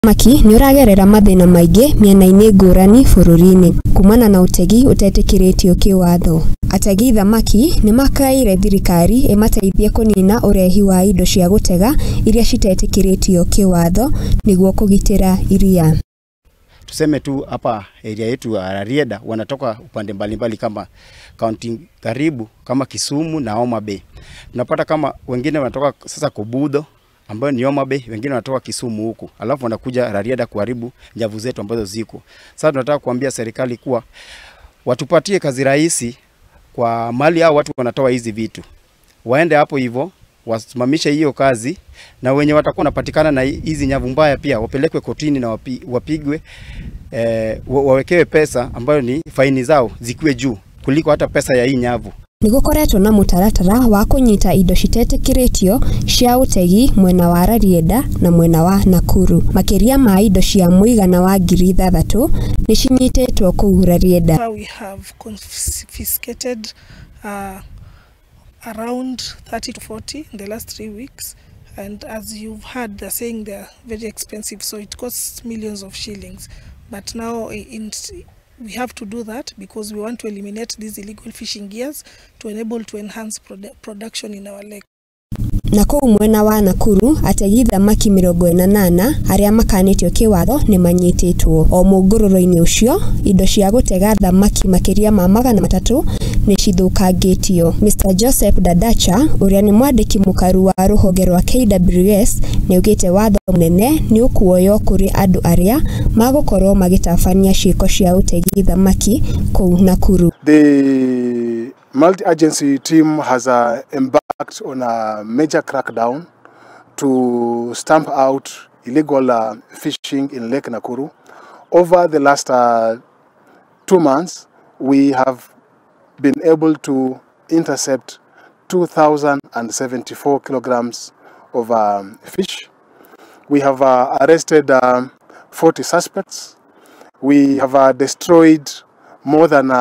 Thamaki nĩ ũragerera mathĩna maingĩ mĩena-inĩ ngũrani bũrũri-inĩ kumana na ũtegi ũtetĩkĩrĩtio kĩwatho. Ategi thamaki nĩ makaĩire thirikari ĩmateithie kũnina ũrehi wa indo cia gũtega iria citetĩkĩrĩtio kĩwatho nĩguo kũgitĩra iria. Tuseme tu hapa area yetu ya Rarieda wanatoka upande mbalimbali kama kaunti karibu kama Kisumu na Homa Bay. Tunapata kama wengine wanatoka sasa Kobudho ambayo ni Homa Bay, wengine wanatoka Kisumu huku, alafu wanakuja Rarieda kuharibu nyavu zetu ambazo ziko. Sasa tunataka kuambia serikali kuwa watupatie kazi rahisi kwa mali hao watu wanatoa hizi vitu. Waende hapo hivyo wasimamishe hiyo kazi, na wenye watakuwa wanapatikana na hizi nyavu mbaya pia wapelekwe kotini na wapigwe, wawekewe pesa ambayo ni faini zao zikuwe juu kuliko hata pesa ya hii nyavu. Nĩ gũkoretwo na mũtaratara wa kũnyita indo citetĩkĩrĩtio cia ũtegi mwena wa Rarieda na mwena wa Nakuru. Makĩria ma indo cia mũigana wa 6,000 nĩ cinyitĩtwo kũu Rarieda. We have confiscated around 30 to 40 in the last 3 weeks, and as you've heard, they're saying they're very expensive, so it costs millions of shillings. But now we have to do that because we want to eliminate these illegal fishing gears to enable to enhance production in our lake. Na kũu mwena wa Nakuru ategi thamaki 80 arĩa makanĩtio kĩwatho nĩ manyitĩtwo. O mũngũrũro-inĩ ũcio indo cia gũtega thamaki makĩria ma 300 nĩ cithũkangĩtio. Mr Joseph Dadacha ũrĩa nĩ mwandĩki mũkaru wa rũhonge rwa KWS nĩ augĩte watho mũnene nĩ ũkuoywo kũrĩ andũ arĩa magũkorwo magĩtabania ciĩko cia ũtegi thamaki kũu Nakuru. The multi-agency team has embarked on a major crackdown to stamp out illegal fishing in Lake Nakuru. Over the last 2 months, we have been able to intercept 2,074 kilograms of fish. We have arrested 40 suspects. We have destroyed more than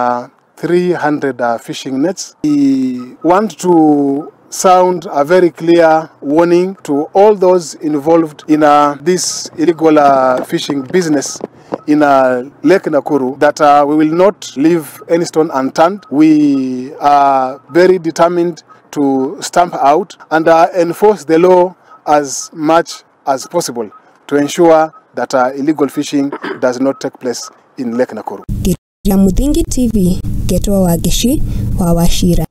300 fishing nets. We want to sound a very clear warning to all those involved in this illegal fishing business in Lake Nakuru that we will not leave any stone unturned. We are very determined to stamp out and enforce the law as much as possible to ensure that illegal fishing does not take place in Lake Nakuru. Muthingi TV, Getwa Wageshi wa Wachira.